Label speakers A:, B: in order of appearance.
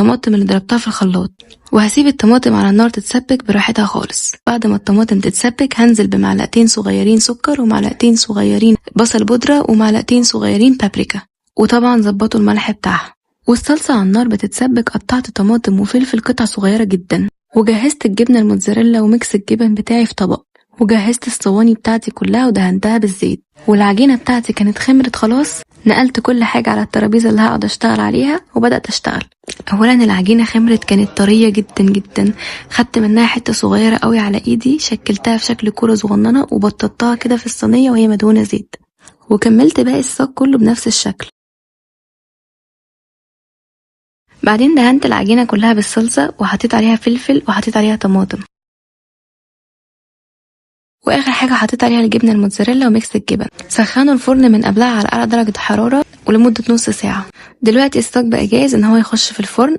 A: الطماطم اللي ضربتها في الخلاط، وهسيب الطماطم على النار تتسبك براحتها خالص. بعد ما الطماطم تتسبك هنزل بمعلقتين صغيرين سكر ومعلقتين صغيرين بصل بودرة ومعلقتين صغيرين بابريكا، وطبعا ظبطوا الملح بتاعها. والصلصة على النار بتتسبك قطعت طماطم وفلفل قطع صغيرة جدا، وجهزت الجبنة الموتزاريلا و mix الجبن بتاعي في طبق، وجهزت الصواني بتاعتي كلها ودهنتها بالزيت. والعجينة بتاعتي كانت خمرت خلاص، نقلت كل حاجة على الترابيزة اللي هقعد اشتغل عليها وبدأت اشتغل. اولا العجينة خمرت، كانت طرية جدا جدا، خدت منها حتة صغيرة قوي على ايدي، شكلتها في شكل كرة صغننة وبططتها كده في الصينية وهي مدهونة زيت، وكملت باقي الصاج كله بنفس الشكل. بعدين دهنت العجينة كلها بالصلصة وحطيت عليها فلفل وحطيت عليها طماطم، واخر حاجة حطيت عليها الجبنة الموتزاريلا و mix الجبن. سخنوا الفرن من قبلها على اعلى درجه حرارة ولمده نص ساعة. دلوقتي الصاج بقى جاهز ان هو يخش في الفرن.